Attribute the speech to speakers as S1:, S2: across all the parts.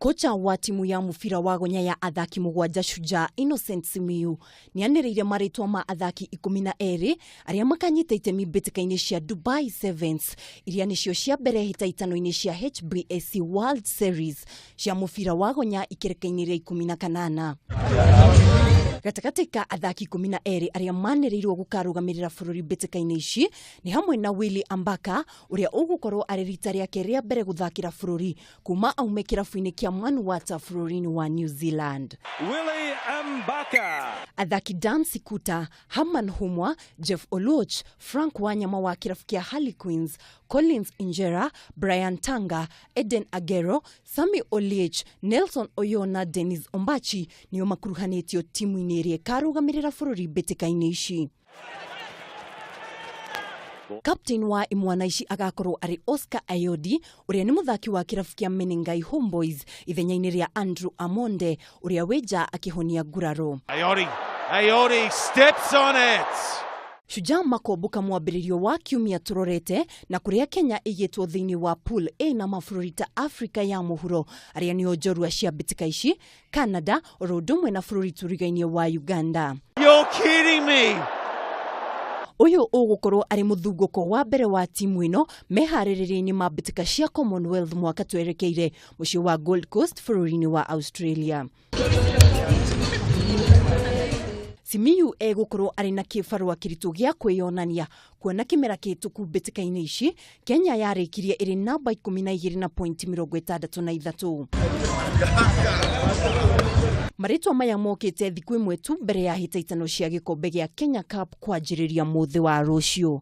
S1: Kocha wa timu ya mũbira wa gonya ya athaki mũgwanja Shujaa Innocent Simiyu nĩanĩrĩire marĩtwa ma athaki 12 arĩa makanyita itemi mbĩtĩka-inĩ cia Dubai Sevens iria nĩcio cia mbere hĩtahĩtano-inĩ cia HBSC World Series cia mũbira wa gonya ikereka-inĩ rĩa 18. Gatagatĩ ka athaki 12 arĩa manĩrĩirwo gũkarũgamĩrĩra bũrũri mbĩtĩka-inĩ ici nĩ hamwe na Willy Ambaka ũrĩa ũgũkorwo arĩ rita rĩake rĩa mbere gũthakĩra bũrũri kuma aume kĩrabu-inĩ kĩa Manuwata bũrũri-inĩ wa New Zealand.
S2: Willy Ambaka.
S1: Athaki Dan Sikuta, Herman Humwa, Jeff Oluoch, Frank Wanyama wa kĩrabu kĩa Harlequins, Collins Injera, Brian Tanga, Eden Agero, Sami Oliech, Nelson Oyo na Dennis Ombachi nĩo makuruhanĩtio timu-inĩ ĩrĩa ĩkarũgamĩrĩra bũrũri mbĩtĩka-inĩ ici. Captain wa imwana ici agakorwo arĩ Oscar Ayodi ũrĩa nĩ mũthaki wa kĩrabu kĩa Menengai Homeboys ithenya-inĩ rĩa Andrew Amonde ũrĩa wĩ nja akĩhonia nguraro.
S2: Ayodi, Ayodi steps on it.
S1: Shujaa makombũka mwambĩrĩrio wa kiumia tũrorete na kũrĩa Kenya ĩigĩtwo thĩinĩ wa pool A na mabũrũri ta Afrika ya mũhuro arĩa nĩo njorua cia mbĩtĩka ici, Canada oro ũndũ ũmwe na bũrũri tũrigainie wa Uganda.
S2: You're kidding me.
S1: Ũyũ ũgũkorwo arĩ mũthungũko wa mbere wa timu ĩno meharĩrĩria-inĩ ma mbĩtĩka cia Commonwealth mwaka twerekeire mũciĩ wa Gold Coast bũrũri-inĩ wa Australia. Simiyu egũkorwo arĩ na kĩbarũa kĩritũ gĩa kwĩyonania kuona kĩmera kĩhĩtũku mbĩtĩka-inĩ ici Kenya yarĩkirie ĩrĩ namba 12 na pointi 63. Marĩtwa maya mokĩte thikũ ĩmwe tu mbere ya hĩtahĩtano cia gĩkombe gĩa Kenya Cup kwanjĩrĩria mũthĩ wa rũciũ.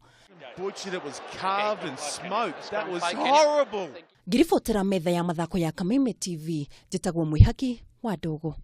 S2: Butcher that was carved and smoked. That was horrible.
S1: Ngĩribotera metha ya mathako ya Kameme TV, njĩtagwo Mwĩhaki wa Ndogo.